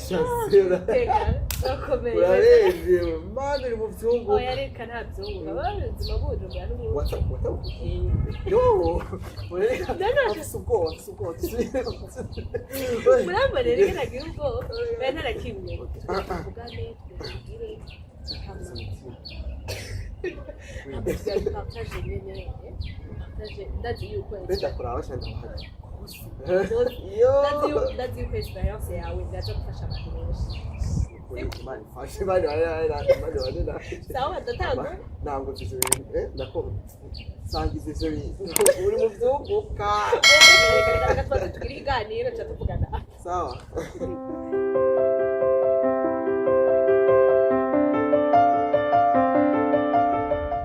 Chancela. Reka urakomeye. Urarenze mani, uri mu vyunguka. Oya, reka, nta vyunguka, ubuzima bw'Ubujumbura n'ubundi. Wata yo. No, no. Afise ubwoba, afise ubwoba. Murambona rero nagira ubwoba, oya, nta na kimwe. Tuvugane, tubigire hama partage nyene, partage. Ndazi yuko Mbega kuraba cyane, ndamuhari. Ndazi Yo. ndazi yuko expérience yawe iraza gufasha abantu benshi. Imana ifashe, Imana ibane, Imana ibane nawe. Sawa, ndatangura. Ntabwo mfise ibintu, nako sangiza ivyo bintu uri mu vyunguka. Reka, reka, reka tubanze tugire ikiganiro, tuca tuvugana. Sawa.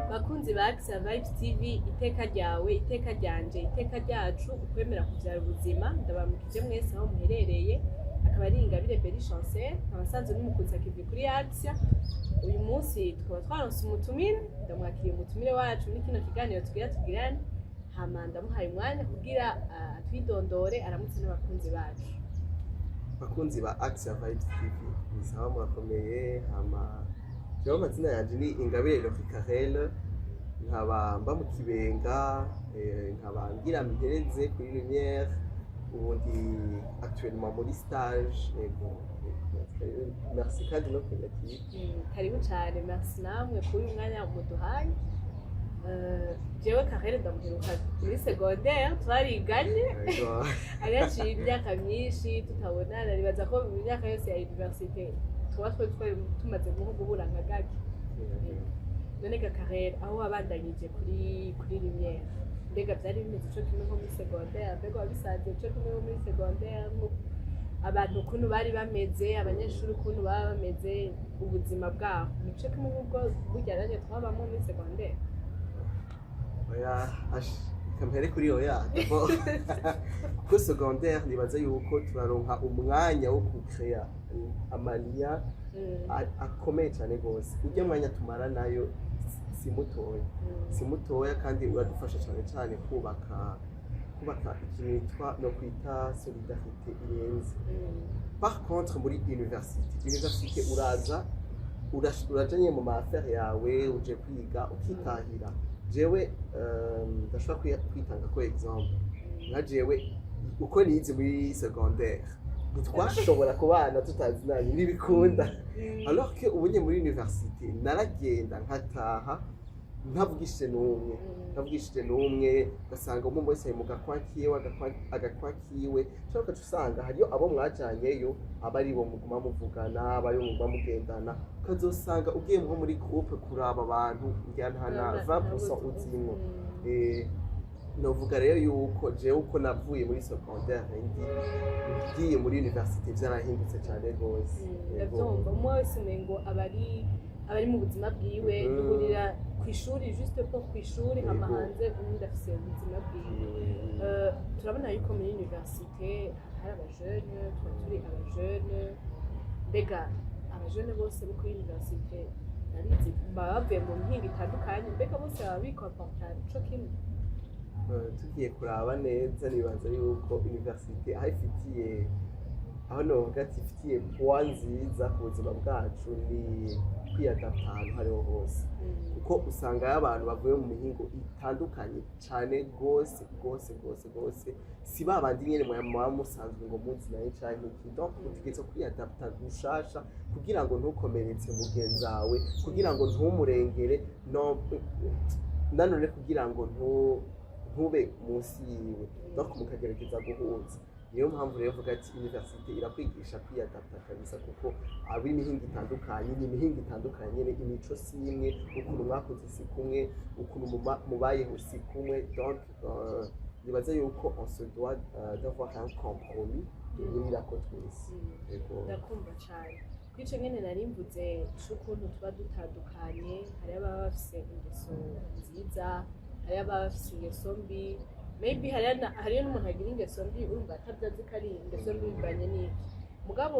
Bakunzi ba Axa Vibes TV, iteka ryawe, iteka ryanje, iteka ryacu, ukwemera kuvyara ubuzima. Ndabamukije mwese aho muherereye. Akaba ari Ingabire Beri Chancel, nkaba nsanzwe n'umukunzi akivi kuri Axa. Uyu munsi tukaba twaronse umutumire. Ndamwakiriye umutumire wacu muri kino kiganiro tugira tugirane, hama ndamuhaye umwanya kugira atwidondore, aramutse n'abakunzi bacu. Bakunzi ba Axa Vibes TV, ni sawa, murakomeye. Hama jewe amazina yanje ni Ingabire Lofi Karel, nkaba mba mu Kibenga, nkaba ngira mpereze kuri Lumière. Ubu ndi actuellement muri stage. Yego, yego. Merci kandi no kunyakira. Karibu cyane, merci namwe kuri uyu mwanya muduhaye. Jewe Karere ndamuheruka muri secondaire, twariganye. Hari haciye imyaka myinshi tutabonana. Nibaza ko mu myaka yose ya université tuba twari tumaze nko guhura nka gake. None ga Karere, aho wabandanyije kuri Lumière, mbega byari bimeze ico kimwe nko muri secondaire? Mbega wabisanze ico kimwe nko muri secondaire, nko abantu ukuntu bari bameze, abanyeshuri ukuntu baba bameze, ubuzima bwaho nico kimwe nk'ubwo burya nanjye twabamo muri secondaire? Oya, ash, kampere kuri oya d'abord, kuko secondaire nibaza yuko turaronka umwanya wo kucrea ama liens akomeye cyane rwose. Ujya mwanya tumara nayo si mutoya, si mutoya, kandi uradufasha cyane cyane kubaka ikintu yitwa no kwita solidarité irenze. Par contre muri université uraza uraja nyine mu ma affaires yawe, uje kwiga ukitahira. Jewe ndashobora kwitanga ko exemple nka jewe uko nize muri secondaire, ntitwashobora kubana tutazinanye, ntibikunda. Alors que ubu nye muri université naragenda nkataha ntavugishije n'umwe, ntavugishije n'umwe. Ugasanga umwe wese ari mu gakwa kiwe, agakwa kiwe, cyangwa ugaca usanga hariyo abo mwajanyeyo, aba ari bo muguma muvugana, aba ari bo muguma mugendana. Ukazosanga ugiye nko muri groupe kuraba abantu, ngira nta na 20% uzimwo. Novuga rero yuko jewe uko navuye muri secondaire ndi ngiye muri université vyarahindutse cyane rwose. Yego. Ndabyumva, umwe wese umengo aba ari mu buzima bwiwe. Duhurira ku ishuri juste pour ku ishuri, hama hanze ubundi afise ubuzima bwiwe. Turabona yuko muri université hari abajene, tuba turi abajene. Mbega abajene bose bo kuri université, ndabizi baba bavuye mu mihingo itandukanye, mbega bose baba bikomporta co kimwe? Tugiye kuraba neza, nibaza yuko université aho ifitiye, aho novuga ati ifitiye point nziza ku buzima bwacu, ni kwiyadapta ahantu hariho hose, kuko usangayo abantu bavuye mu mihingo itandukanye cyane rwose rwose rwose rwose. Si ba bandi nyene muba musanzwe ngo muzi naye canke iki. Donc utegerezwa kwiyadapta gushasha kugira ngo ntukomeretse mugenzawe, kugira ngo ntumurengere, no nanone kugira ngo ntube munsi yiwe. Donc mukagerageza guhuza. Niyo mpamvu rero mvuga ati université irakwigisha kwiyadapta kabisa, kuko ab'imihingo itandukanye ni imihingo itandukanye nyene, imico si imwe, ukuntu mwakoze si kumwe, ukuntu mubayeho si kumwe. Donc nibaza yuko on se doit d'avoir un compromis duhurirako twese. Yego. Ndakumva cane. Kuri ico nyene nari mvuze c'ukuntu tuba dutandukanye, hariho ababa bafise ingeso nziza, hariho ababa bafise ingeso mbi. Maybe hariyo n'umuntu agira ingeso mbi, urumva atabyo azi ko ari ingeso mbi, bivanye n'iki. Mugabo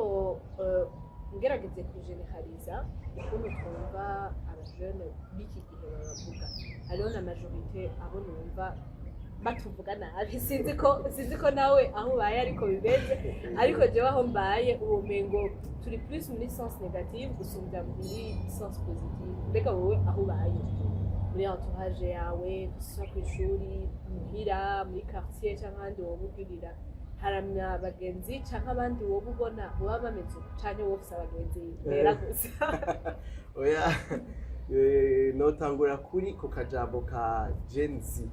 ngerageze kujeneraliza ukuntu twumva abajene b'iki gihe babavuga, hariho na majorité abo numva Batuvuga nabi. Sinzi ko nawe aho ubaye ariko bimeze, ariko jewe aho mbaye uwo mengo turi plus muri sens négative gusumbya muri sens positive. Mbega wowe aho ubaye, muri entourage yawe, gusa ku ishuri, muhira, muri quartier canke ahandi woba ugirira, haramya abagenzi canke abandi woba ubona baba bameze uko, canke wowe ufise abagenzi bera gusa? Oya, notangura kuri ku kajambo ka Gen Z,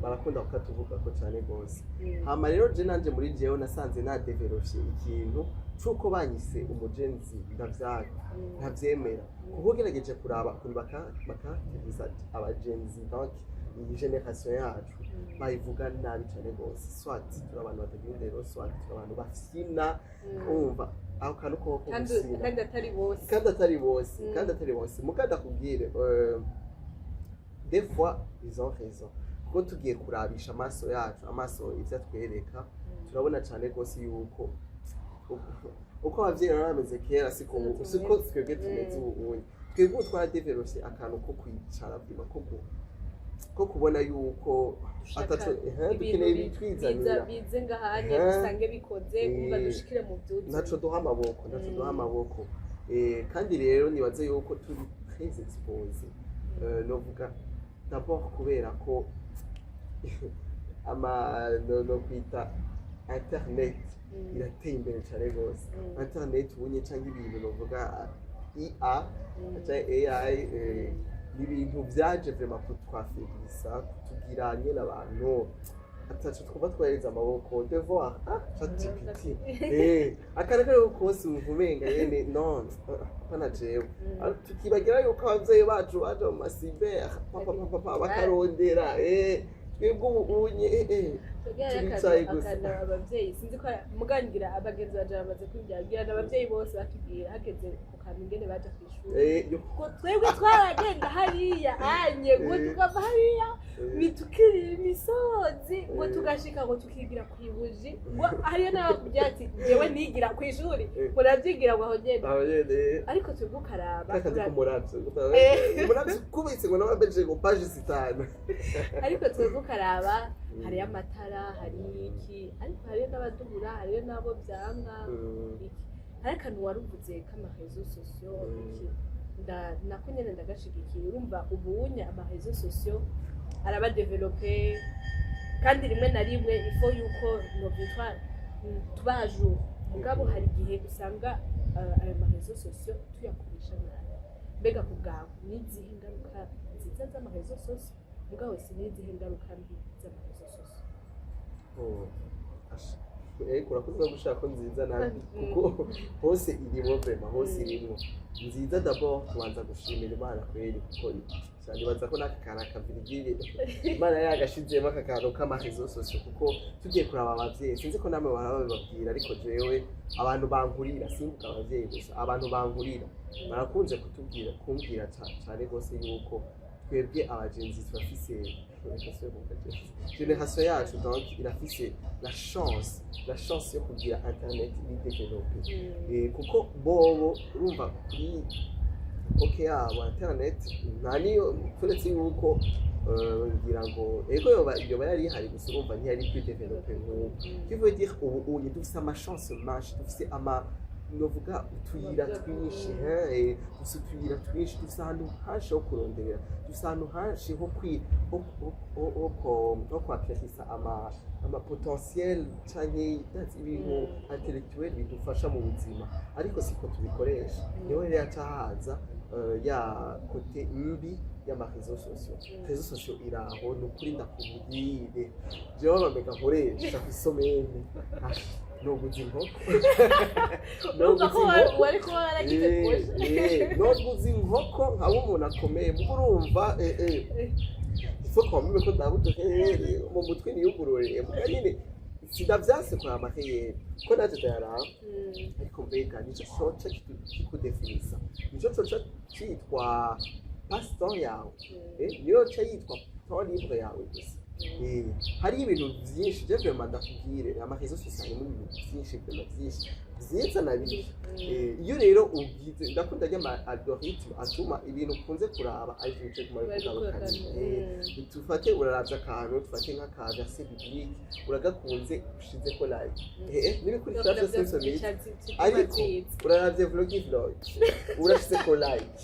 barakunda kukatuvugako cane gose. Hama rero je nanje muri jewe nasanze nadevelopye ikintu c'uko banyise umu Gen Z ndavyaga, ntavyemera, kuko ugerageje kuraba ukuntu bakategeza aba Gen Z, donc iyi génération yacu, bayivuga nabi cane gose: soit turi abantu batagira indero, soit turi abantu bafyina. Umva aho kantu koko kandi gufyina. Kandi atari bose. Kandi atari bose. Kandi atari bose. Muga ndakubwire, des fois ils ont raison, kuko tugiye kurabisha amaso yacu, amaso ivyo atwereka, turabona cane rwose yuko uko abavyeyi baba bameze kera siko twebwe tumeze ubu unye. Twebwe ubu twaradevelopye akantu ko kwicara bwima, ko kubona yuko ataco ibintu dukeneye ibitwizanira. Bize ngahanye, dusange bikoze, umva, dushikire mu vyuzuye. Ntaco duha amaboko, ntaco duha amaboko. Kandi rero nibaze yuko turi très exposé. Novuga d'abord kubera ko ama no kwita internet irateye imbere cyane rwose. Internet ubunye cyangwa ibintu novuga IA canke AI, ni ibintu vyaje vraiment kutwafaiblisa, kutugira nyene abantu ataco twumva twohereza amaboko. Devoir, ah, ChatGPT, akana kariho kose wumva umenga nyene non, apana jewe. Ah, tukibagira yuko abavyeyi bacu baja mu ma cyber, papa papa papa, bakarondera. Twebwe ubu unye turicaye gusa. Akantu abavyeyi, sinzi ko mugangira abagenzi baje bamaze kwibyabwira, abavyeyi bose batubwira hageze ku kantu ingene baja kw'ishuri, yo. Ngo twebwe twaragenda hariya anye, ngo tukava hariya bitukirira imisozi, ngo tugashika, ngo tukigira kw'ibuji, ngo hariyo n'abakubwira ati: "Jewe nigira kw'ishuri," ngo navyigira ngo aho nyene. Aho nyene. Ariko twebwe ukaraba kakazi k'umuravyo, umuravyo ukubitse ngo n'ababeje ngo page 5. Ariko twebwe ukaraba hariyo amatara, hari iki, ariko hariyo n'abadubura, hariyo n'abo vyanka iki. Hari akantu waruvuze k'ama réseaux sociaux, iki nako nyene ndagashigikiye. Urumva ubunya ama réseaux sociaux araba développé, kandi rimwe na rimwe ifo yuko novyitwa tuba à jour. Mugabo hari igihe usanga ayo ma réseaux sociaux tuyakoresha nabi. Mbega ku bwawe n'izihe ngaruka nziza z'ama réseaux sociaux, mugabo si n'izihe ngaruka mbi z'ama réseaux sociaux? Oh, asha. Ego, urakoze no gushaka ko nziza nabi, kuko hose irimo vraiment, hose irimo nziza. D'abord tubanza gushimira Imana kweri, kuko cyane nibaza ko n'aka kantu akavirigire Imana yagashizemo aka kantu k'ama réseaux sociaux, kuko tugiye kuraba abavyeyi, sinzi ko namwe bahora babibabwira, ariko jewe abantu bankurira, simvuga abavyeyi gusa, abantu bankurira barakunze kutubwira, kumbwira cane rwose yuko twebwe abagenzi turafise, reka nsubire kuvuga génération yacu, donc irafise la chance yo kugira internet iri développée. Kuko bobo urumva kuri époque yabo internet nta niyo, turetse yuko ngira ngo ego yoba yari ihari gusa, urumva ntiyari plus développée nk'ubu. Qui veut dire ubu unye dufise ama chance menshi, dufise ama novuga utuyira twinshi, hein, dufise utuyira twinshi, dufise ahantu henshi ho kuronderera, dufise ahantu henshi ho kwi ho ho ho ko- ho kwakirisa ama potentiel canke that's ibintu intellectuel bidufasha mu buzima, ariko siko tubikoresha. Niho rero haca haza ya côté mbi y'ama réseaux sociaux. Réseaux sociaux iraho, ni ukuri ndakubwire, jewe amamega nkoresha kw'isomene noguza inkoko. Urumva ko Noguza inkoko. wari kuba waragize projet. Noguza inkoko nkaba umuntu akomeye, mugo urumva ifo quand ko ndabuduhere mu mutwe niyugurure, muga nyine sindavyanse kuraba amaheyeri ko naje ndayaraba, ariko mbega nico coca kikudefinisa? Nico coca citwa passe-temps yawe? Niyo ca yitwa temps libre yawe gusa? Hariho ibintu vyinshi. Je vraiment ndakubwire, ama réseaux sociaux harimo ibintu vyinshi, vraiment vyinshi. Vyiza na bibi. Iyo rero ugize, ndakunda ry'ama algorithme atuma ibintu ukunze kuraba ari byo bice guma bikugarukana. Tufate uraravye akantu, dufate nk'aka verset biblique uragakunze, ushizeko like, n'ibikurikira vyose bisomeye, ariko uraravye vlogi vlog, urashizeko like,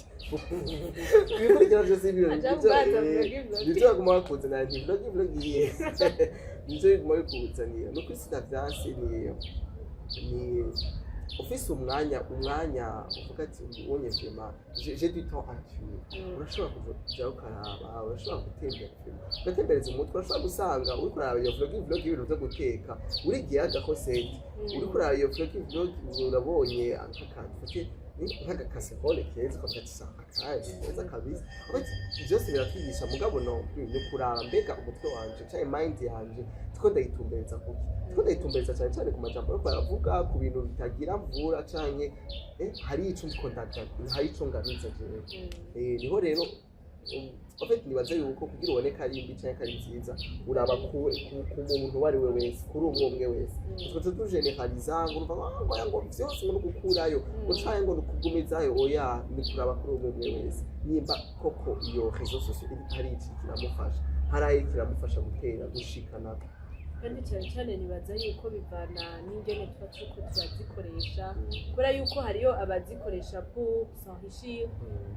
ibikurikira vyose Aja kubanza vlogi vlog. Nivyo baguma bakuzanira, nti vlogi vlog nivyo biguma bikuzanira. Nuko isi vyanse ni ufise umwanya uvuga ati ubonye vraiment j'ai du temps à tuer, urashobora kuja ukaraba, urashobora gutembera vraiment, ugatembereza umutwe. Urashobora gusanga uriko uraraba iyo vlog vlog y'ibintu vyo guteka, urigiye agakoseti, uriko uraraba iyo vlog vlog, urabonye nk'akantu, ufate nk'agacasserole keza, ukavuga ati sa akaje keza kabisa. En fait, vyose biratwigisha, mugabo no ni kuraba mbega umutwe wanje canke mind yanje tiko ndayitumbereza kuki, tiko ndayitumbereza cyane cyane ku majambo ariko aravuga ku bintu bitagira mvura, canke hari ico ndiko ndaga, hari ico ngaruza jewe. Niho rero en fait nibaza yuko kugira ubone ko ari mbi canke ko ari nziza, uraba ku muntu uwo ari we wese, kuri umwe umwe wese. Twe tugeneraliza ngo urumva ngo ngo vyose ngo nugukurayo, ngo canke ngo nukugumizayo. Oya, ni kuraba kuri umwe umwe wese nimba koko iyo réseaux sociaux iri hari iki kiramufasha, hari aho kiramufasha gutera gushikana. Kandi cyane cyane nibaza yuko bivana n'ingene tuba turiko turazikoresha, kubera yuko hariyo abazikoresha pour s'enrichir,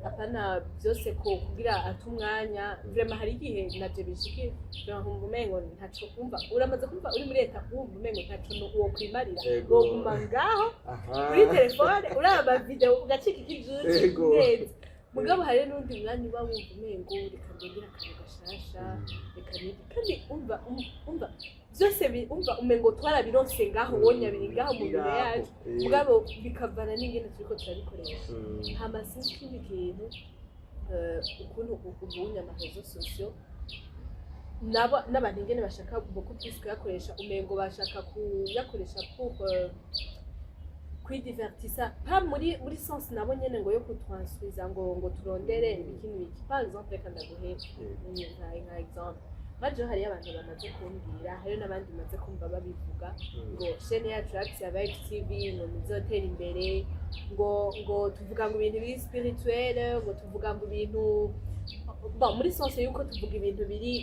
apana byose ko kugira ate umwanya. Vraiment hari igihe navyo bishikira, vraiment nkumva umengo ntaco. Kumva uramaze kumva uri muri leta, wumva umengo ntaco wokwimarira, woguma ngaho kuri telefone uraba video ugacika ikijuju neza. Mugabo hari n'undi mwanya uba wumva umengo reka ndondere akantu gashasha, reka nige. Kandi umva byose umva umengo twarabironse ngaho, wonya biri ngaho mu mbere yacu, mugabo bikavana n'ingene turiko turabikoresha. Hama sinzi ikindi kintu, ukuntu ubunya amaréseaux sociaux nabo n'abantu ingene bashaka beaucoup plus kuyakoresha, umengo bashaka kuyakoresha pour kwidivertisa, pas muri sens nabo nyene ngo yo kutwansuiza, ngo turondere ibiki n'ibiki. Par exemple, reka ndaguhe nka exemple nka hariyo abantu bamaze kumbwira, hariyo n'abandi bamaze kumva babivuga ngo chaîne yacu ya Vibe TV ngo ntizotera imbere, ngo tuvuga ngo ibintu biri spirituel, ngo tuvuga ngo ibintu, bon, muri sens yuko tuvuga ibintu biri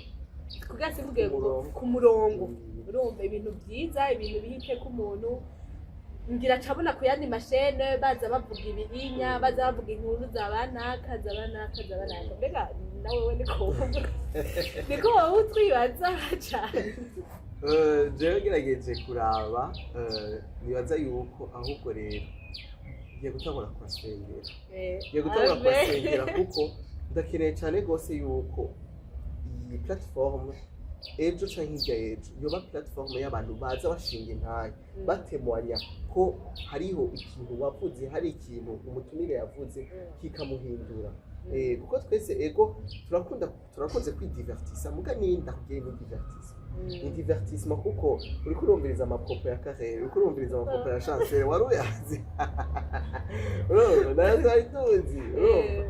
kugira simvuge ngo Ku murongo. Ku murongo. Urumva, ibintu byiza, ibintu biha iteka umuntu. Ngira cabona ku yandi machaînes baza bavuga ibihinya, baza bavuga inkuru za banaka, za banaka, za banaka. Mbega nawe we niko wowe utwibaza cane? Jewe ngerageje kuraba, nibaza yuko ahubwo rero ngiye gutangura kuhasengera, ngiye gutangura Amen. kuhasengera, kuko ndakeneye cyane rwose yuko iyi plateforme ejo canke hirya y'ejo yoba plateforme y'abantu baza bashinga intahe, batemwanya ko hariho ikintu wavuze, hari ikintu umutumire yavuze kikamuhindura. Kuko twese ego turakunda, turakunze kwidivertisa, muga ninda kugira ni divertissement, ni divertissement, kuko uriko urumviriza amapropos ya Karere, uriko urumviriza amapropos ya Chancel wari uyazi, urumva nayo twari tuzi, urumva.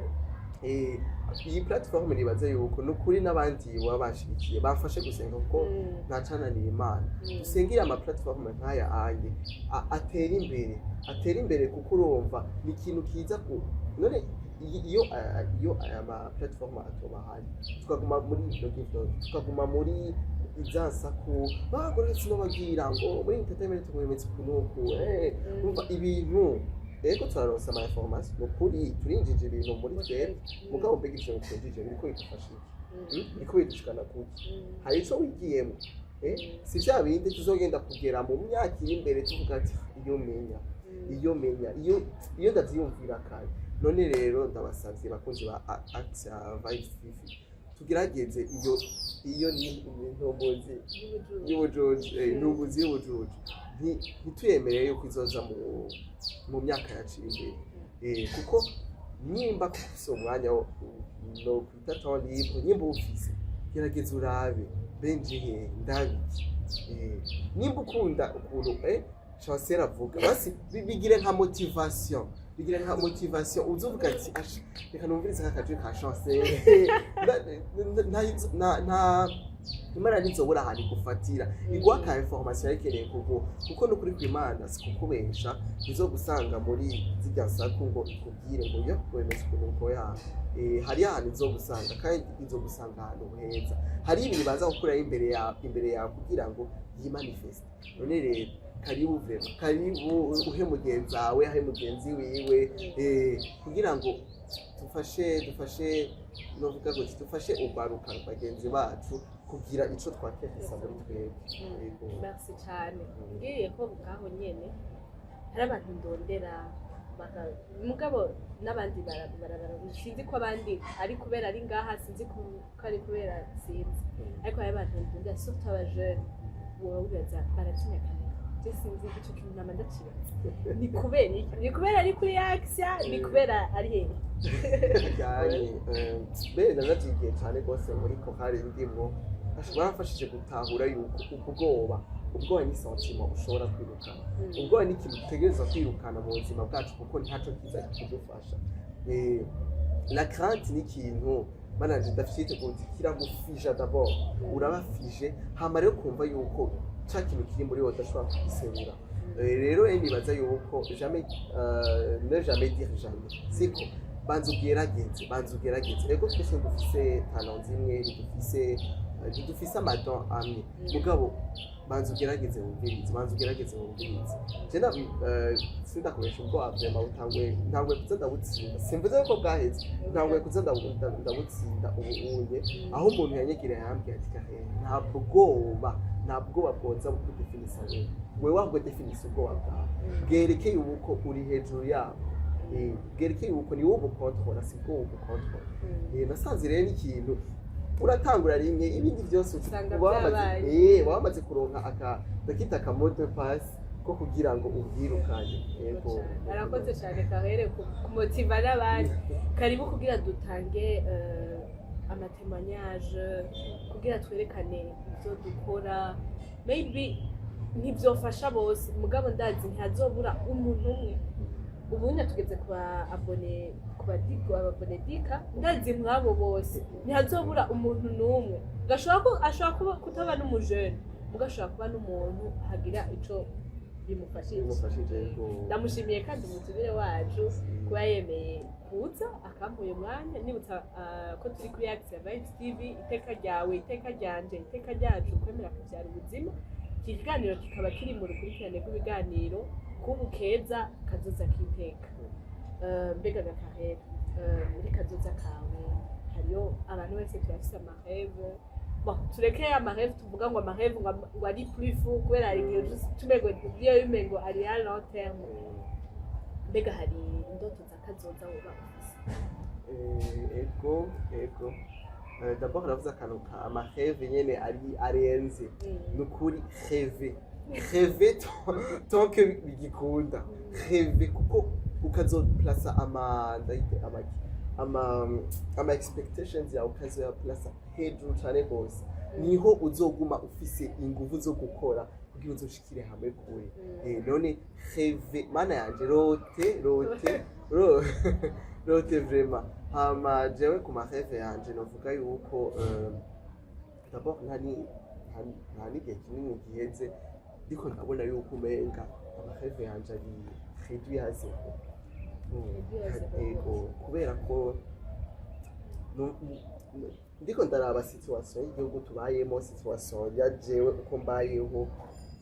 Iyi plateforme nibaza yuko ni ukuri n'abandi baba banshigikiye bamfashe gusenga, kuko ntacananira Imana. Dusengere ama plateforme nk'aya anye atera imbere, atera imbere, kuko urumva ni ikintu kiza ku none iyo aya ma plateforme atoba ahari, tukaguma muri vlog vlog, tukaguma muri izansaku bagore, sinobabwira ngo muri entertainment bimeze uku n'uku, urumva ibintu ego turaronsa ama information, ni ukuri turinjije ibintu muri twebwe, mugabo mbega ivyo twinjije biriko bidufasha iki? Biriko bidushikana kuki? Hari ico wigiyemo? Si vya bindi tuzogenda kugera mu myaka iri imbere tuvuga ati iyo menya, iyo menya, iyo ndavyiyumvira kare. None rero ndabasavye, bakunzi ba Axia Vibes TV, tugerageze iyo ni intombozi y'ubujuju, intumbuzi y'ubujuju, ntituyemere yuko izoza mu myaka yaciye imbere, kuko nimba ufise umwanya no kwita temps libre, nimba uwufise, gerageza urabe benje he ndabiki, nimba ukunda ukuntu Chancel avuga, basi bigire nka motivation, bigire nka motivation, uzovuga ati ash, reka numvirize aka kajwi ka Chancel. Nta Imana ntizobura ahantu igufatira, iguha ka information yayikeneye kuguha, kuko n'ukuri kw'Imana si kukubesha, ntizogusanga muri zirya nsaku ngo ikubwire ngo yo wemeza ukuntu uko yaha. Hariyo ahantu izogusanga, kandi izogusanga ahantu heza. Hari ibintu baza gukuraho imbere yawe kugira ngo yimanifeste. None rero karibu, vraiment karibu, uhe mugenzi wawe, ahe mugenzi wiwe, kugira ngo dufashe, novuga ngo dufashe urwaruka bagenzi bacu kugira ico twakeresa muri twebwe. Yego. Merci cyane. Ngiye ko ngaho nyene hari abantu ndondera mugabo n'abandi barabara, sinzi ko abandi ari kubera ari ngaha, sinzi ko ari kubera, sinzi, ariko hari abantu ndondera, surtout aba jeunes, wowe wibaza baratinya kamera. Je sinzi ico kintu, nama ndacibaza ni kubera iki? Ni kubera ari kuri Axia? Ni kubera ari hehe? Cyane mbere nanavyigiye cyane rwose muri korali ndimwo, barafashije gutahura yuko ubwoba ni sentiment ushobora kwirukana. Ubwoba ni ikintu dutegerezwa kwirukana mu buzima bwacu, kuko ntaco kiza kudufasha. La crainte ni ikintu mananje ndafite kuti kiragufija. D'abord uraba figé, hama rero kumva yuko ca kintu kiri muri wowe udashobora kugiserura. Rero nibaza yuko jamais, ne jamais dire jamais, siko banza ugerageze, banza ugerageze. Ego, twese dufise talent zimwe, ntidufise ama dons amwe, mugabo banza ugerageze wumvirize, banza ugerageze wumvirize. Je sindakubesha, ubwoba vraiment butanguye, ntanguye kuza ndabutsinda. Simvuze ko bwaheze, ntanguye kuza ndabutsinda ubu unye, aho umuntu yanyegereye yambwiye ati: "Kahe, nta bwoba, nta bwoba bwoza bukudefinisa wewe. Wewe ahubwo definisa ubwoba bwawe, bwerekeye uko uri hejuru yabo. Bwerekeye uko ni wowe ubukontorora, si bwo ubukontorora." Nasanze rero n'ikintu uratangura rimwe, ibindi byose Usanga uba wamaze byabaye. Waba wamaze kuronka aka ndakita aka mot de passe ko kugira ngo ubwirukane. Yego. Arakoze cyane Karere kumotiva n'abandi. Karibu kugira dutange ama témoignages, kugira twerekane ibyo dukora. Maybe ntibyofasha bose, mugabo ndazi ntihazobura umuntu umwe. Ubundi tugeze ku ba abonnés, ku ba abonnés dika, ndazi mwabo bose ntihazobura umuntu n'umwe gashobora ko ashobora kuba kutaba n'umujene, muga ashobora kuba n'umuntu hagira ico bimufashije. Bimufashije, yego. Ndamushimiye kandi umutumire wacu kuba yemeye kuza akampa uyu mwanya. Nibutsa ko turi kuri Axia Vibes TV, iteka ryawe, iteka ryanje, iteka ryacu, kwemera kubyara ubuzima. Iki kiganiro kikaba kiri mu rukurikirane rw'ibiganiro kubu keza kazoza k'iteka. Mbega gakahera, muri kazoza kawe hariyo abantu bose turafise ama rêves. Bon, tureke ama rêves, tuvuga ngo ama rêves ngo ari plus fou, kubera hari igihe tumengo niyo bimengo ari à long terme. Mbega hari indoto za kazoza woba ufise? Ego. D'abord navuze akantu ka ama rêves nyene ari arenze. Ni ukuri, rêve, rêve tant que bigikunda, rêve, kuko ukazoplasa ama ndayite amaki ama expectations yawe, ukazoyaplasa hejuru cane gose, niho uzoguma ufise inguvu zo gukora kugira uzoshikire hamwe kure. None rêve, mana yanje, rôte, rôte, rôte vraiment. Hama jewe ku ma rêves yanje novuga yuko d'abord nta n'igihe kinini giheze ndiko ndabona yuko umenga ama rêves yanje ari réduit à zéro. Réduit à zéro. Ego, kubera ko ndiko ndaraba situation y'igihugu tubayemo, situation ya jewe uko mbayeho,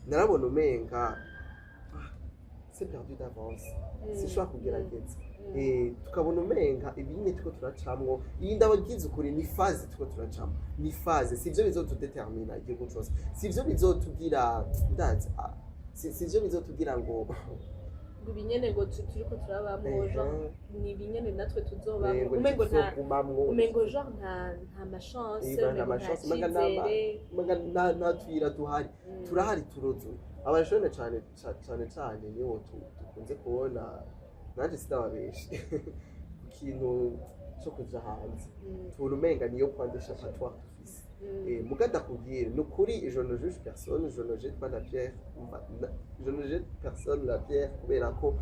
narabona umenga c'est perdu d'avance, sinshobora kugerageza. Tukabona umenga ibinye turiko turacamwo, iyi ndabagize ukuri, ni phase turiko turacamwo, ni phase, sivyo bizotudetermina igihugu cose, sivyo bizotugira, ndazi, sivyo bizotugira ngo Ngo ibinyene ngo turiko turabamwo, genre ni ibinyene natwe tuzobamwo. Ngo umengo nta ntituzogumamwo. Umengo genre nta ma chances. Nta umengo nta ma chances, umenga cizere. Umenga nta tuyira duhari. Turahari, turuzuye abajene cane cane cane, nibo dukunze kubona. Nanje sinababeshe, ku kintu co kuja hanze, tubona umenga niyo point d'échappatoire dufise. Muga ndakubwire, ni ukuri, je ne juge personne, je ne jette pas la pierre, je ne jette personne la pierre, kubera ko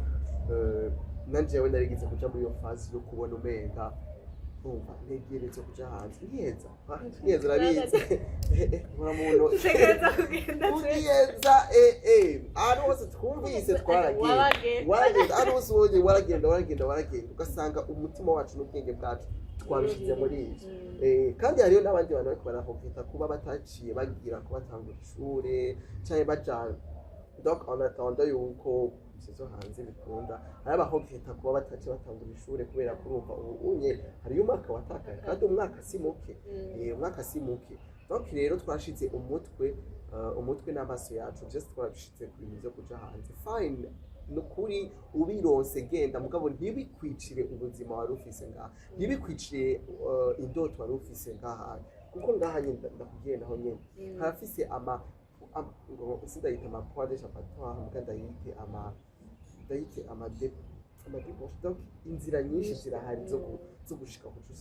nanje jewe narigeze kuja muri iyo phase yo kubona umenga Umva, ntegerezwa kuja hanze nkiheza. Nkiheza, urabizi, nkora mu ntoki. Dutegereza kugenda twese. Ugiheza, ahantu hose twumvise twaragenda. Wabagenda. Waragenda ahantu hose ubonye, waragenda, waragenda, waragenda, ugasanga umutima wacu n'ubwenge bwacu twabishyize muri ibyo. Kandi hariyo n'abandi bantu bariko barahogeta kuba bataciye bagira ko batangura ishure canke baja, donc en attendant yuko ivyo vyo hanze bikunda, hari abahogeta kuba bataciye batangura ishure kubera kurumva ubu unye hariyo umwaka watakaye, kandi umwaka si muke. Umwaka si muke. Donc rero twashize umutwe n'amaso yacu just twarabishize ku bintu vyo kuja hanze. Fine, nukuri ubironse genda, mugabo ntibikwicire ubuzima wari ufise ngaha, ntibikwicire indoto wari ufise ngaha, kuko ngaha nyene ndakubwiye naho nyene harafise ngo sindayita ama point d'échappatoire, muga ndayite ama débouchés. Donc inzira nyinshi zirahari zo gushika kuco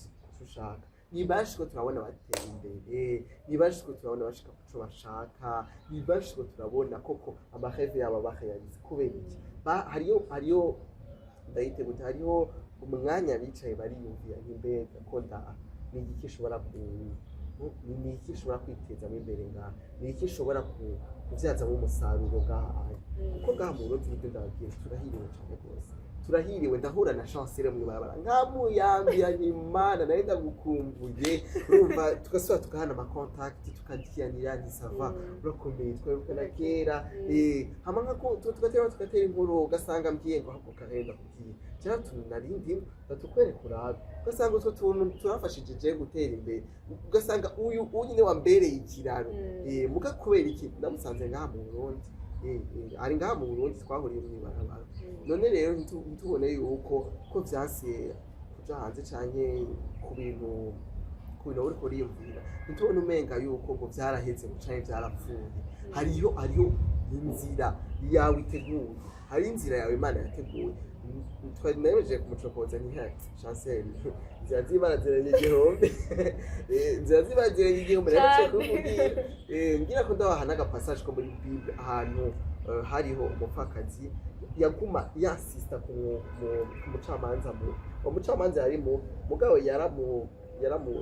ushaka. Ni benshi ko turabona batera imbere, ni benshi ko turabona bashika kuco bashaka, ni benshi ko turabona koko ama rêves yabo bahayarize. Kubera iki? Hariyo ndayite gute, hariho umwanya bicaye bariyumvira nk'imbega ko nda ni igiki ushobora ku ni iki ushobora kwitezamo imbere ngaha, ni iki ushobora kubyazamo umusaruro ngaha? Kuko ngaha mu Burundi, nibyo ndababwira, turahiriwe cyane rwose, turahiriwe. Ndahura na Chancel mw'ibarabara, nkamuyambira nti: "Imana, nawe ndagukumbuye." Urumva, tugasubira tugahana ama contacts, tukadiyanira nti: "Ça va, urakomeye, twabukana kera." Hama nkako tugatera inkuru, ugasanga mbwiye ngo ahubwo karenda kubwiye cyangwa utuntu nari ndimo ndatukwereka urabe, ugasanga utwo tuntu turafashije je gutera imbere, ugasanga uyu nyine wambereye ikiraro. Muga kubera iki? Ndamusanze ngaha mu Burundi. Ari ngaha mu Burundi, twahuriye mw'ibarabara. None rero ntitubone yuko ko vyanse kuja hanze canke ku bintu uriko uriyumvira, ntitubone umenga yuko ngo vyaraheze ngo canke vyarapfuye. Hariyo inzira yawe iteguye, hari inzira yawe Imana yateguye. Twari nayemeje kumucokoza nti: "Chancel, inzira z'Imana zirenga igihumbi." Inzira z'Imana zirenga igihumbi, nayemeje kubimubwira. Ngira ko ndabaha n'aga passage ko muri Bible, ahantu hariho umupfakazi yaguma yansista ku mucamanza. Mu uwo mucamanza yari mu mugabo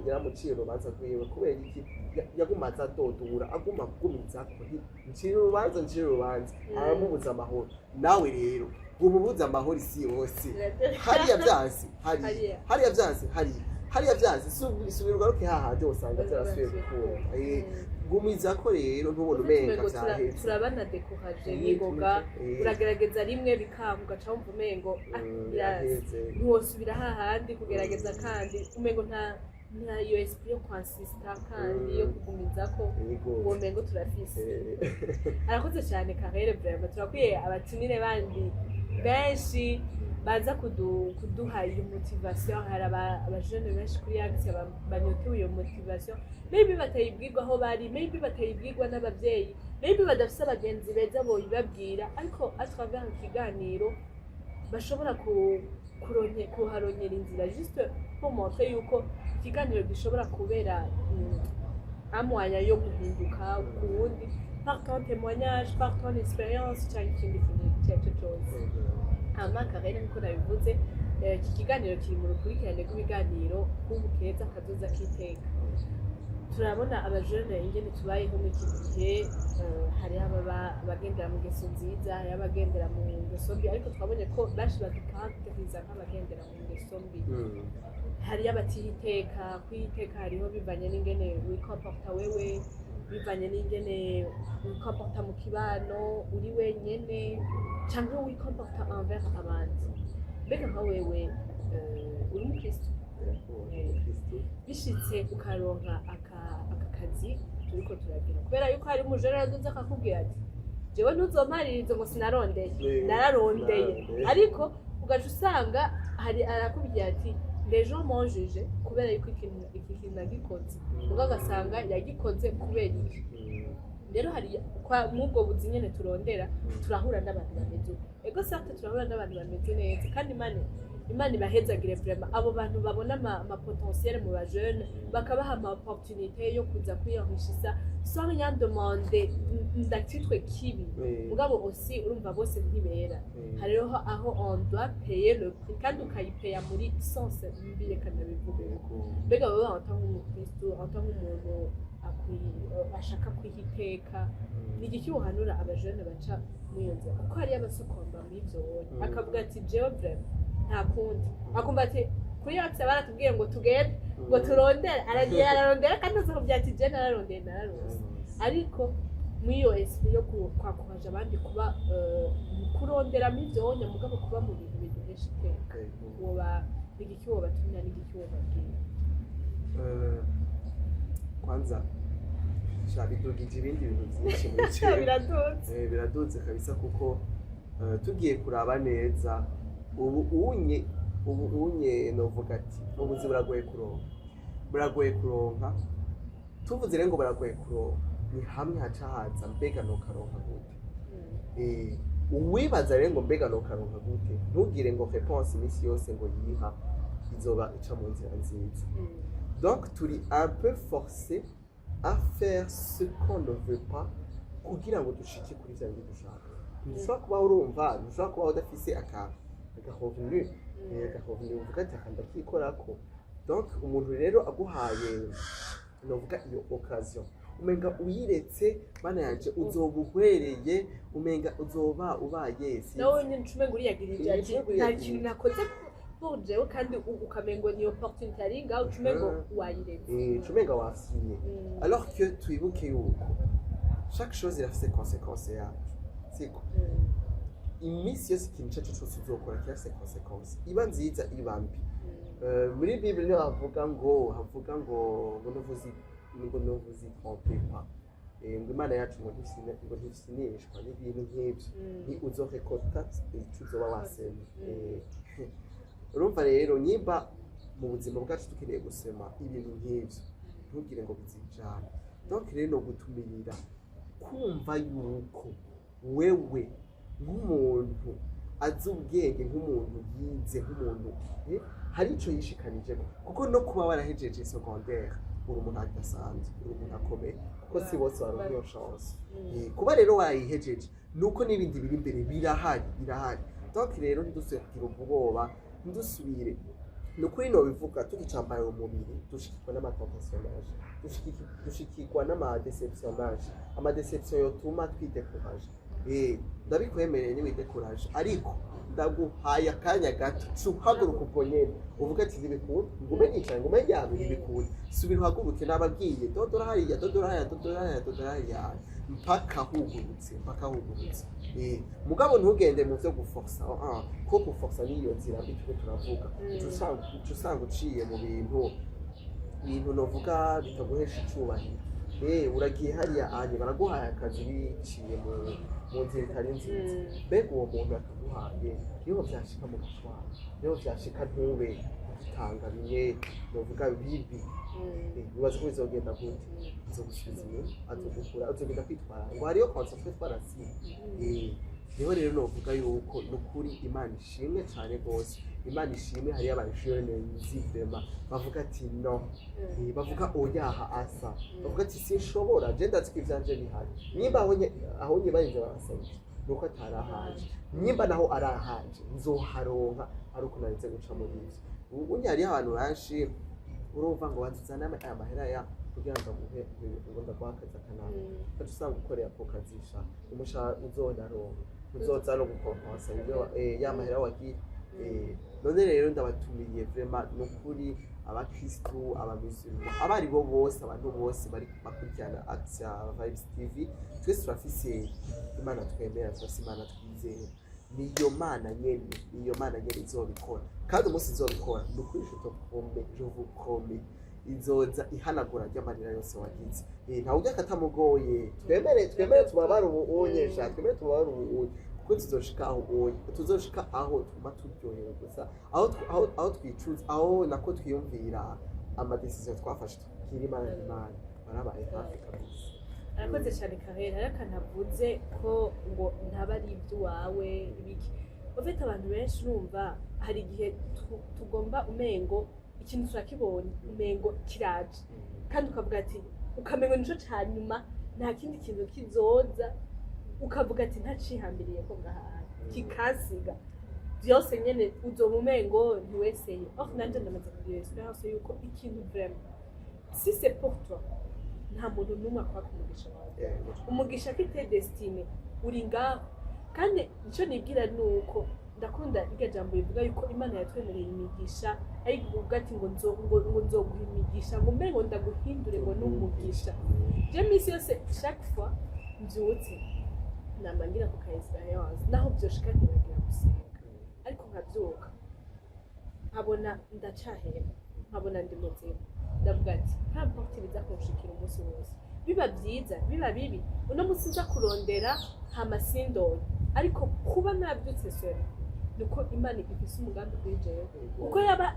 yaramuciye urubanza rwiwe. Kubera iki? Yaguma aza adodora, aguma agumizako nti: "Ncira urubanza, ncira urubanza." Aramubuza amahoro. Nawe rero umubuza amahoro isi yose. Hariya vyanse, hariya. Hariya. Hariya vyanse, hariya, hariya vyanse, subira ugaruke hahandi usanga vyarasubiye gukunda. Gumiza ko rero ntubone umenga Umengo vyaheze. Turabana découragé n'ingoga. Uragerageza rimwe bikanga, ugaca wumva umengo ah, biraheze. Ntiwosubira hahandi kugerageza, kandi umengo nta iyo esprit yo kwansista kandi yo kugumizako. Uwo mengo turafise. Arakoze cyane Karere, vraiment turakwiye abatumire bandi benshi baza kuduha iyo motivation. Hari abajene benshi kuri axe banyotewe iyo motivation, maybe batayibwirwa aho bari, maybe batayibwirwa n'abavyeyi, maybe badafise abagenzi beza boyibabwira, ariko à travers ikiganiro bashobora kuharonyera inzira, juste pour montrer yuko ikiganiro gishobora kubera un moyen yo guhinduka ku wundi, par ton témoignage, par ton expérience, cyangwa ikindi kintu icyo ari cyo cyose. Hama Karere, nkuko nabivuze, iki kiganiro kiri mu rukurikirane rw'ibiganiro k'ubu keza kazoza k'iteka. Turabona abajene ingene tubayeho muri iki gihe. Hariho abagendera mu ngeso nziza, hariho abagendera mu ngeso mbi, ariko twabonye ko benshi badukarakteriza nk'abagendera mu ngeso mbi. Hariyo abatiha iteka. Kwiha hariho bivanye n'ingene wikomporta wewe, bivanye n'ingene wikomporta mu kibano uri wenyene canke wikomporta envers abandi. Mbega nka wewe, uri umukristo, bishitse ukaronka aka kazi turiko turagira, kubera yuko hari umujene araduza akakubwira ati: "Jewe ntuzomparirize ngo sinarondeye, nararondeye." Nararondeye. Ariko ugaca usanga hari arakubwira ati: "Les gens m'ont jugé kubera yuko ikintu iki kintu nagikoze." Ubwo agasanga yagikoze kubera iki? Rero hari kwa mw'ubwo buzi nyene turondera, turahura n'abantu bameze uko. Ego, certes, turahura n'abantu bameze neza, kandi Imana Imana ibahezagire vraiment, abo bantu babona ama potentiel mu ba jeunes, bakabaha ama opportunité yo kuza kwiyenrichissa sans rien demander, ndakitwe kibi. Mugabo aussi urumva bose ntibera. Hariho aho on doit payer le prix, kandi ukayipeya muri sens mbi, reka ndabivuge. Mbega wowe en tant nk'umukristu, en tant nk'umuntu ashaka kwiha iteka, ni igiki uhanura abajene baca muri iyo nzira? Kuko hariyo abasukomba muri ibyo wowe akavuga ati: "Jewe vraiment nta kundi." Akumva ati: "Kuri yacu baratubwiye ngo tugende ngo turondere." Aragiye ararondera, kandi azakubwira ati: "Je nararondeye, nararose." Ariko muri iyo esprit yo kwakoraje abandi kuba kuronderamo ibyo mugabo kuba mu bintu biduhesha iteka, woba n'igiki wobatumira, n'igiki wobabwira? Kwanza sha bidugije ibindi bintu byinshi muri jewe. Biradutse. Biraduze kabisa, kuko tugiye kuraba neza ubu unye novuga ati ubuzi buragoye kuronka, buragoye kuronka. Tuvuze rero ngo buragoye kuronka, ni hamwe haca haza: mbega nokaronka gute? Uwibaza rero ngo mbega nokaronka gute, ntugire ngo réponse iminsi yose ngo yiha izoba ica mu nzira nziza. Donc turi un peu forcé à faire ce qu'on ne veut pas kugira ngo dushike kuri vya bindi dushaka. Ntushobora kubaho, urumva, ntushobora kubaho udafise aka revenu, aka revenu uvuga ati: "Aka ndakikorako." Donc umuntu rero aguhaye, novuga, iyo occasion, umenga uyiretse, mana yanje, uzoba uhwereye, umenga uzoba ubaye sinzi. Nawe nyine ucumenga uriyagirije ati: Ucumenga "Nta uriyagirije. kintu nakoze pour jewe." Kandi ukamengo ni opportunité ari ngaho, ucumengo wayiretse. Ucumenga wafyiye, alors que twibuke yuko chaque chose irafise conséquence yayo, siko? Iminsi yose ikintu icyo ari cyo cyose uzokora kirafise conséquence, iba nziza, iba mbi. Muri Bible niho havuga ngo ne vous y trompez pas. Ngo Imana yacu ngo ntisinishwa n'ibintu nk'ibyo. Ni uzorekota icyo uzoba wasemye. Urumva rero, nyimba mu buzima bwacu dukeneye gusema ibintu nk'ibyo, ntugire ngo bizijana. Donc rero no gutumirira kumva yuko wewe nk'umuntu azi ubwenge, nk'umuntu yize, nk'umuntu hari ico yishikanijemo, kuko no kuba warahejeje secondaire uri umuntu adasanzwe, uri umuntu akomeye, kuko si bose baronka iyo chance. Kuba rero warayihejeje nuko n'ibindi biri imbere birahari, birahari. Donc rero ntidusubire kugira ubwoba, ntidusubire. Ni ukuri nobivuga, tugicambaye umubiri dushikirwa n'ama tentation menshi, dushikirwa n'ama déception menshi, ama déception yotuma twidekuraje. Ndabikwemereye, niwidekuraje, ariko ndaguhaye akanya gato, uhaguruka ubwo nyene, uvuga ati: "Ntibikunda ngume nicaye, ngume ndyamye, ntibikunda." Subira uhaguruke. Nababwiye: dodora hariya, dodora hariya, dodora hariya, dodora hariya, mpaka hugurutse, mpaka hugurutse. Mugabo ntugende mu vyo guforsa, ko guforsa niyo nzira mbi turiko turavuga. Uca usanga uciye mu bintu novuga bitaguhesha icubahiro. Uragiye hariya anye baraguhaye akazi biciye mu nzira itari nziza. Mbega uwo muntu yakaguhaye, niho vyashika mu gashwara, niho vyashika ntube ugitanga bimwe novuga bibi, bibaza ko bizogenda gute? Azogusubiza inyuma, azogukura, azogenda kwitwara ngo hariyo contrat twe twarasinye. Niho rero novuga yuko nukuri Imana ishimwe cane rwose, Imana ishimwe. Hariyo abajene nzi vraiment bavuga ati: "No." Bavuga oyaha asa, bavuga ati: "Sinshobora, je ndazi ko ivyanje bihari." Nimba aho nye barinze barasaba iki, nuko atari ahanje. Nimba naho ari ahanje, nzoharonka ari uko narinze guca muri ivyo. Ubu hariho abantu benshi, urumva, ngo banzuzane aya mahera ya kugira ngo aguhe, ngo ndaguhe akazi akanaka, ugaca usanga ukoreye ako kazisha umushahara uzonaronka uzoza no gukompansa ibyo ya mahera wagira. None rero ndabatumiye vraiment, nukuri, abakristu, abamisulma, abari bo bose, abantu bose bari bakurikirana Axia Vibes TV, twese turafise Imana twemera, turafise Imana twizera. Niyo Mana nyene, niyo Mana nyene izobikora. Kandi umunsi izobikora, ni ukuri, je te promets, je vous promets, izoza ihanagura ry'amarira yose wagize. Ntawe ujya katamugoye. Twemere tubabare ubu unye, sha, twemere tubabare ubu unye, kuko tuzoshika aho unye, tuzoshika aho tuguma turyohewe gusa, aho twicuza, aho nako twiyumvira ama décision twafashe, tukira Imana. Imana barabaye hafi kabisa. Arakoze cyane Karera. Hari akantu avuze ko ngo ntaba ari iby'iwawe ibiki. Ufite abantu benshi, urumva hari igihe tugomba umengo ikintu turakibonye, umengo kiraje, kandi ukavuga ati, ukamengo nico ca nyuma, nta kindi kintu kizoza, ukavuga ati ntacihambiriye ko ngahaha kikansiga byose nyene, uzoba umengo ntiweseye. Or nanje ndamaze kugira expérience yuko ikintu vraiment, si c'est pour toi, nta muntu n'umwe akwaka umugisha wawe. Umugisha qui t'est destiné uri ngaho. Kandi icyo nibwira ni uko ndakunda iryo jambo rivuga yuko Imana yatwemereye imigisha, ariko uvuga ati ngo nzoguha imigisha, ngo mbere ngo ndaguhindure ngo n'umugisha. Je misi yose, chaque fois mbyutse, nama ngira ku ka expérience, naho byoshika nkibagira gusenga, ariko nkabyuka nkabona ndacahema, nkabona ndi muzima, ndavuga ati nta mpamvu biza kunshikira umunsi wose, biba byiza biba bibi, uno munsi nza kurondera hama sindonye, ariko kuba nabyutse sera nuko Imana ifise umugambi kuri jewe, kuko yaba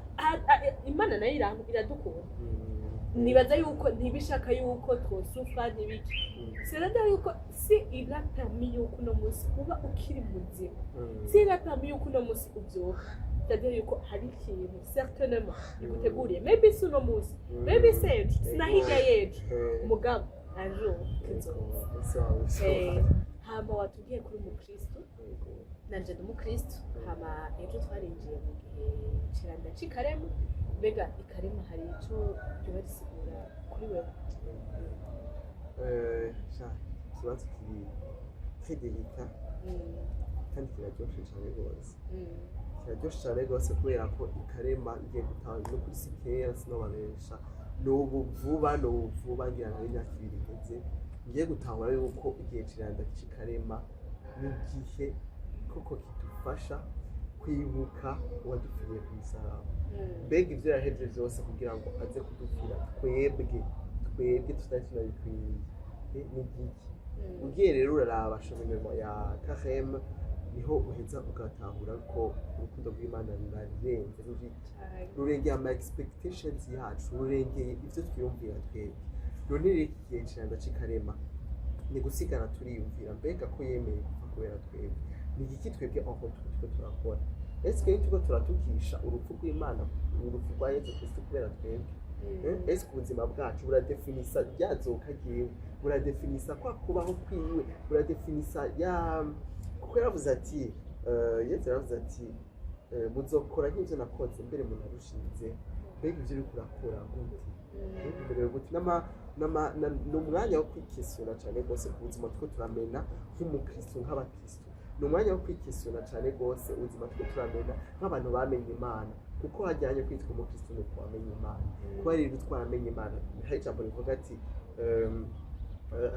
Imana nayo iradukunda. Nibaza yuko ntibishaka yuko twosufra n'ibiki. C'est-à-dire yuko si il a permis yuko uno munsi uba ukiri muzima, si il a permis yuko uno munsi ubyuka, c'est-à-dire yuko hari ikintu certainement iguteguriye, maybe si uno munsi, maybe se ejo, sinahirya y'ejo, mugabo un jour kizoza. Hama watubwiye kuri umukristo, nanje ndi umukristo. Hama ejo twarinjiye mu gihe ciranda c'ikarema. Mbega ikarema hari ico ryoba risigura kuri wewe? Sha, ikibazo kiri très délicat kandi kiraryoshe cyane rwose. Kiraryoshe cyane rwose kubera ko ikarema ngiye gutanga no kuri si kera, sinobabesha, n'ubu vuba, n'ubu vuba, ngira nka imyaka 2 iheze, ngiye gutahura yuko igihe ciranda c'ikarema ni igihe koko kidufasha kwibuka uwadupfiriye ku musaraba. Mbega ivyo yahevye vyose kugira ngo aze kudupfira twebwe tutari tunabikwiye, ni igiki? Ugiye rero uraraba cheminement ya carême, niho uheza ugatahura ko urukundo rw'Imana rurarenze, ruri rurengeye ama expectations yacu, rurengeye ivyo twiyumvira twebwe. None rero iki gihe ciranda c'ikarema ni gusigara turiyumvira: mbega ko yemeye gupfa kubera twebwe, ni igiki twebwe aho turiko turakora? Ese turiko turatukisha urupfu rw'Imana, urupfu rwa Yezu Kristo kubera twebwe? Ese ubuzima bwacu buradefinisa ryazoka ryiwe, buradefinisa kwa kubaho kwiwe, buradefinisa ya kuko yaravuze ati, Yezu yaravuze ati muzokora nk'ivyo nakoze, mbere munarushinze. Mbega ivyo uriko urakora gute? Mbere gute? Ni umwanya wo kwikesura cyane rwose ku buzima turiko turamena nk'umukristo, nk'abakristo. Ni umwanya wo kwikesura cyane rwose ubuzima turiko turamena nk'abantu bamenye Imana, kuko hajyanye kwitwa umukristo ni uko wamenye Imana. Kuba rero twaramenye Imana, hari ijambo rivuga ati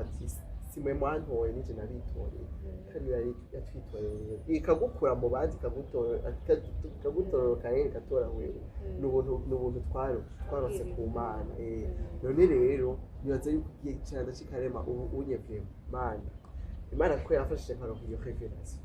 ati si mwe mwantoye, nije nabitoreye. Kandi yatwitoreye, ikagukura mu bandi, ikagutororoka rero, ikatora wewe. Ni ubuntu twarose ku Mana. None rero nibaza yuko igihe cyane c'ikarema ubu unye vraiment Mana, Imana ko yafashije nkaronka iyo révélation,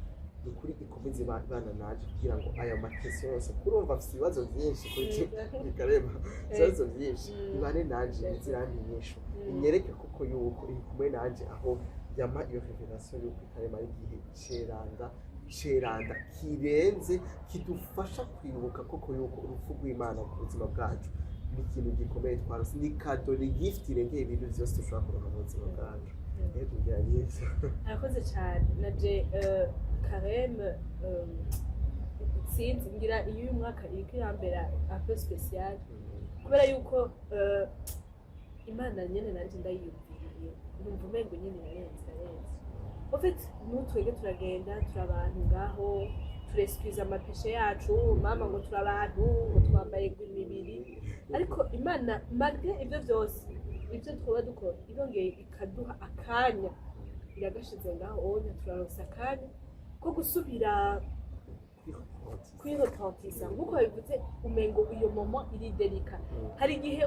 ni ukuri ikomeze ibana naje kugira ngo aya ma questions yose, kurumva afise ibibazo byinshi kuri ikarema, ibibazo byinshi, ibane nanje, izirampa inyishu, inyereke koko yuko iri kumwe nanje, aho yama iyo révélation yuko ikarema ari igihe ceranda, ceranda kirenze, kidufasha kwibuka koko yuko urupfu rw'Imana ku buzima bwacu ni ikintu gikomeye twarose, ni cadeau, ni gift irengeye ibintu byose dushobora kuronka mu buzima bwacu. Yego, ngira nivyo. Arakoze cyane. Naje carême, sinzi, ngira iyo uyu mwaka iriko irambera un peu spécial kubera yuko Imana nyene nanje ndayiyumviriye, numva umengo nyene irarenze, irarenze. En fait, nous twege turagenda, turi abantu ngaho, turesikuza ama péchés yacu, mama ngo turi abantu, ngo twambaye ngo imibiri, ariko Imana malgré ibyo byose, ibyo twaba dukora, irongeye ikaduha akanya, iragashize ngaho onya, turaronsa akanya ko gusubira kwirepentisa nk'uko babivuze. Umengo iyo moment iri délicat. Hari igihe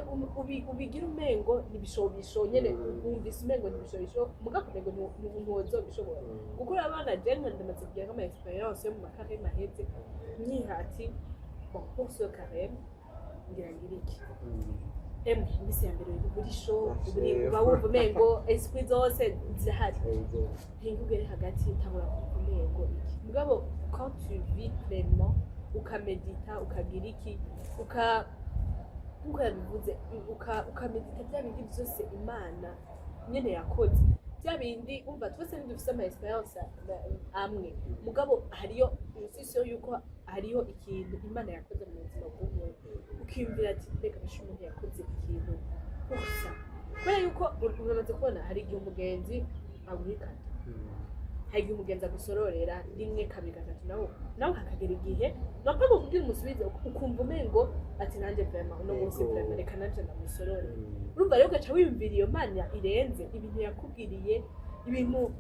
ubigira umengo nibishobisho nyene, wumvise umengo nibishobisho, mugabo umengo ntiwozobishobora, kuko urabona je nka ndamaze kugira nk'ama expérience yo mu ma carême aheze, nyiha ati bon, pour ce carême ngira ngira iki. Emwe, iminsi ya mbere uri chaud, uri Chef. uba wumva umengo esprit zose zirahari. Hinga ugere hagati, tangura kumva umengo iki. Mugabo quand tu vis pleinement, ukamedita, ukagira iki, nkuko yabivuze, ukamedita bya bindi byose Imana nyene yakoze, bya bindi umva twese ntidufise ama expérience amwe, mugabo hariyo je yuko hariyo ikintu Imana yakoze mu buzima bw'umuntu, ukiyumvira ati: "Mbega basha, umuntu yakoze ikintu gusa." Kubera yuko uramaze kubona, hari igihe umugenzi aguhikana, hari igihe umugenzi agusororera rimwe, kabiri, gatatu, nawe hakagera igihe nopfa kugira umusubize, ukumva umengo ati: "Nanjye vraiment uno munsi vraiment reka nanje ndamusorore." Urumva rero ugaca wiyumvira iyo Mana irenze, ibintu yakubwiriye, ibintu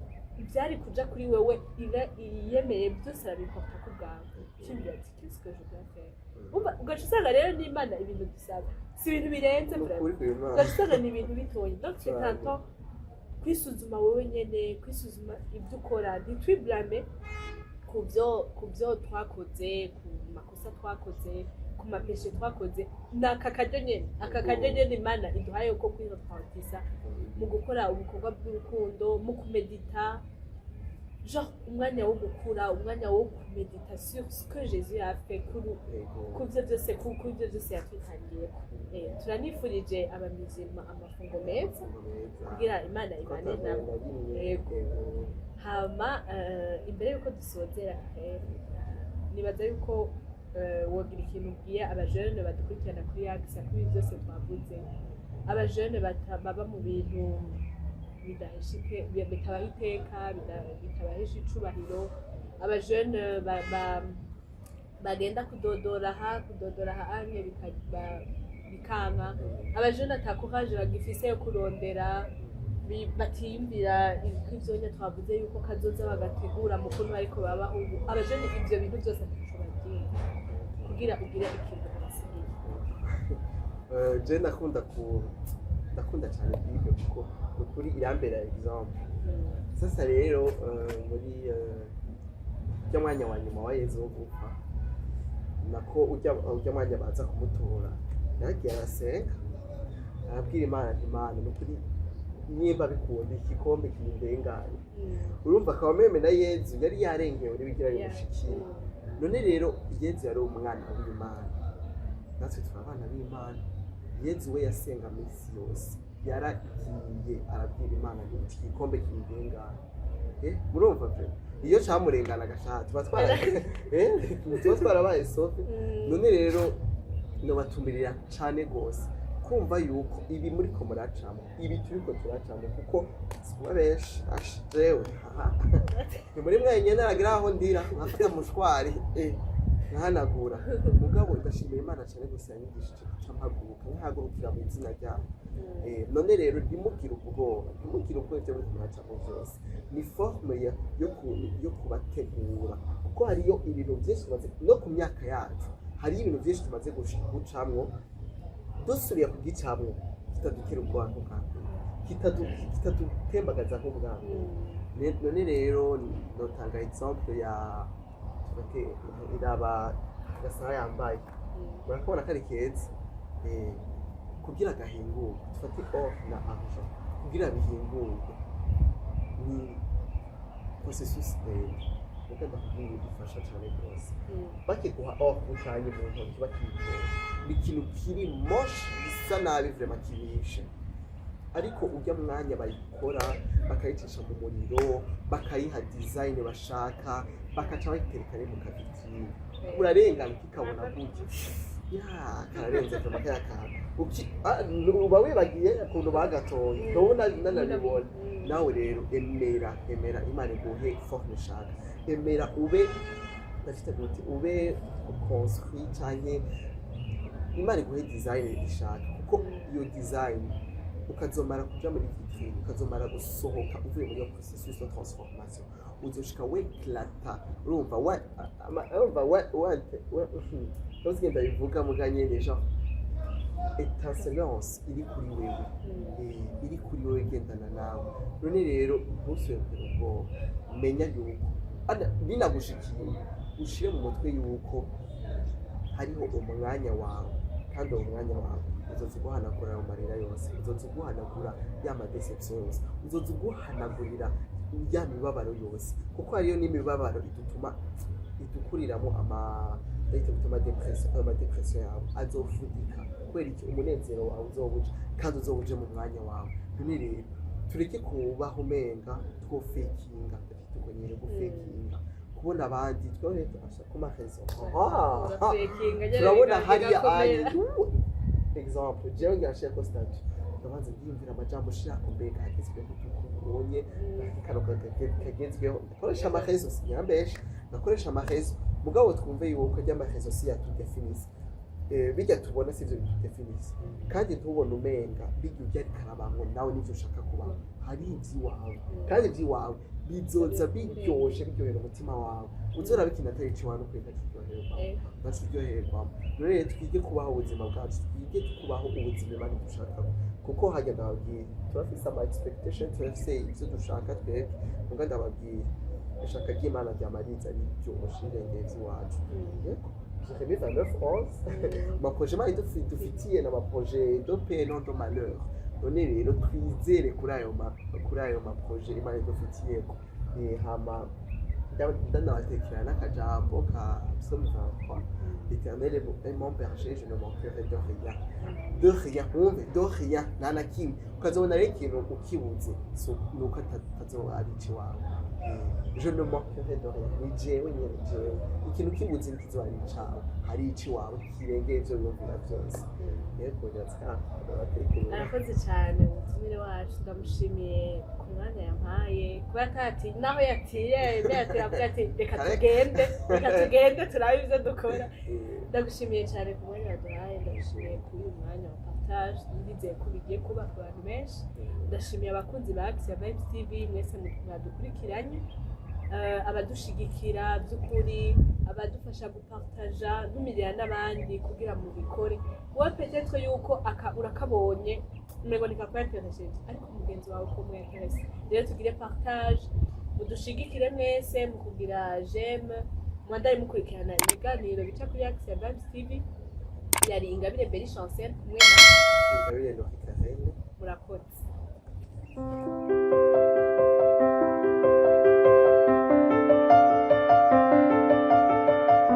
byari kuja kuri wewe, iyemeye byose, arabiporta ku bwawe. Ukiyumvira ati: "Qu'est-ce que je dois faire?" Urumva ugaca usanga rero n'Imana ibintu dusaba si ibintu birenze Ni vraiment. ukuri kw'Imana. Ugaca usanga ni ibintu bitoyi. Donc c'est un temps kwisuzuma wowe nyene, kwisuzuma ibyo ukora, ntitwiblame ku byo twakoze, ku makosa twakoze, ku ma péchés twakoze. Ni aka karyo nyene, aka karyo nyene Imana iduhaye ko kwirepentisa mu gukora ubukorwa bw'urukundo, mu kumedita, genre umwanya wo gukura, umwanya wo kumedita sur ce que Jésus a fait kuri ku byo byose, ku byo byose yatwitangiyeko. Turanifurije abamizima amafungo meza, kugira Imana ibane nabo. Yego. Hama imbere yuko dusozera, nibaza yuko wogira ikintu ubwiye abajene badukurikirana kuri Axa kuri ibi byose twavuze, abajene baba mu bintu bidahesha bitabaha iteka, bitabahesha icubahiro, abajene bagenda kudodora aha anye bikanka, abajene ata courage bagifise yo kurondera, batiyumvira ko ivyonya twavuze yuko kazoza bagategura mu kuntu bariko babaho ubu, abajene ivyo bintu byose ataco bagiye, kugira ugire ikintu ubasigiye. Je ndakunda cyane Bible, kuko ni ukuri irambera exemple. Sasa rero muri ujya mwanya wa nyuma wa Yezu wo gupfa, nako ujya mwanya baza kumutora, yaragiye arasenga, arabwira Imana ati: "Imana, ni ukuri nimba bikunda, igikombe kindengane." Urumva akaba même na Yezu yari yarengewe n'ibigira bimushikire. None rero Yezu yari umwana w'Imana, natwe turi abana b'Imana. Yezu we yasenga minsi yose, yaragiye arabwira Imana ngo iki gikombe kindengane. Murumva pe iyo camurengana agashaka tuba twarabaye sauvés. None rero nobatumirira cane gose kumva yuko ibi muriko muracamo, ibi turiko turacamo, kuko sikuba benshi asha jewe aha ni muri mwenyene naragira aho ndira nkafata mushwari nkahanagura. Mugabo ndashimira Imana cane gose yanyigishije guca mpaguruka, nkahagurukira mu izina ryayo. None rero ntimugire ubwoba, ntimugire ubwoba. Ibyo muriko muracamo vyose ni forme yo kubategura, kuko hariyo ibintu byinshi tumaze no ku myaka yacu, hariyo ibintu byinshi tumaze gucamwo, dusubiye kugicamwo kitadutera ubwoba nk'ubwa mbere, kitadutembagaza nk'ubwa mbere. None rero notanga exemple ya tufate iraba gasaha yambaye, murakabona ko ari keza. Kugira gahingurwe, tufate or na argent, kugira bihingurwe ni processus ndende. Muga ndakubwira, idufasha cyane rwose. Bakiguha or ucanye mu ntoki, bakitora, ni ikintu kiri moche, gisa nabi vraiment, kibishe. Ariko ujya mwanya bayikora, bakayicisha mu muriro, bakayiha design bashaka, bakaca bayitereka rero mu ka vitrine, urarengana ukikabona gutya, ya kararenze vraiment kaya kantu. Uba wibagiye ukuntu bagatoye, ntubona nanabibona. Nawe rero emera, emera Imana iguhe forme ushaka, emera ube ndafite gute, ube construit, canke Imana iguhe design ishaka, kuko iyo design ukazomara kuja muri vitrine, ukazomara gusohoka uvuye muri iyo processus de transformation, uzoshika w'éclata. Urumva wa urumva wa wa wa ntuzigenda bivuga muga nyene, genre étincelance iri kuri wewe, iri kuri wewe, gendana nawe. None rero ntusubire kugira ubwoba. Menya yuko binagushikiye, ushire mu mutwe yuko hariho umwanya wawe. Kandi uwo mwanya wawe uzoza uguhanagura ayo marira yose, uzoza uguhanagura ya ma déception yose, uzoza uguhanagurira ya mibabaro yose, kuko hariyo n'imibabaro idutuma idukuriramo ama, ndahita gutuma dépression. Ayo ma dépression yawe azofudika. Kubera iki? Umunezero wawe uzoba uje, kandi uzoba uje mu mwanya wawe. None rero tureke kubaho umenga twofekinga, ndafite uko nyene gufekinga kubona abandi twebwe asha ku ma réseaux. Urafekinga nyene. Turabona hariya bigakomera. Ayi exemple, jewe ngashirako statut, ndabanza ndiyumvira amajambo shirako, mbega hagezweho tukubonye kano kagezweho. Ndakoresha ama réseaux, sinyambesha, ndakoresha ama réseaux, mugabo twumve yuko ajya ama réseaux si yatudefinisa. Bijya tubona sivyo bitudefinisa. Kandi ntubone umenga bijya ujya ariko arabamwo nawe nivyo ushaka kubaho. Hari ivy'iwawe, kandi ivy'iwawe bizoza biryoshe, biryohera umutima wawe. Uzora ikintu atari iciwawe n'ukuri ntaco uryoherwamo, ntaco uryoherwamo. Rero twige kubaho ubuzima bwacu, twige kubaho ubuzima Imana dushaka, kuko hajya ndababwira, turafise ama expectation, turafise ivyo dushaka twebwe. Muga ndababwira, ishaka ry'Imana ryamariza riryoshe, rirengeye ivy'iwacu. Yego, Jérémie 29:11, ma projet Imana dufitiye ni ama projet de paix, non de malheur. None rero twizere kuri ayo ma projet Imana idufitiyeko. Hama ndanabatekera n'akajambo ka Psaume 23: "L'Éternel est mon berger, je ne manquerai de rien." De rien, wumve, de rien, nta na kimwe. Ukazobona rero ikintu ukibuze, so nuko atazoba ari iwawe. Je ne manquerai de rien, ni jewe nyene, jewe. Ikintu kibuze ntikizoba ari icawe, hari iwawe kirengeye ivyo wiyumvira vyose. Yego, ndabatekerera. Arakoze cyane umutumire wacu, ndamushimiye ku mwanya yampaye, kuba atati naho yatiye yatiye avuga ati reka tugende, reka tugende turabe ibyo dukora. Ndagushimiye cyane ku mwanya waduhaye, ndagushimiye kuri uyu mwanya wa partage, ndizeye ko bigiye kuba ku bantu benshi. Ndashimiye abakunzi ba Axia Vibes TV mwese mwadukurikiranye, abadushigikira by'ukuri, abadufasha gupartaja, ntumirira n'abandi kugira mubikore. Wowe peut-être yuko aka urakabonye umengo ntikakwenteresheje, ariko mugenzi wawe ko mwenterese. Rero tugire partage, mudushigikire mwese mu kugira j'aime, mwandari mukurikirana ibiganiro bica kuri Axia Vibes TV. Yari Ingabire Beri Chancel kumwe na Ingabire Lori Karene. Murakoze.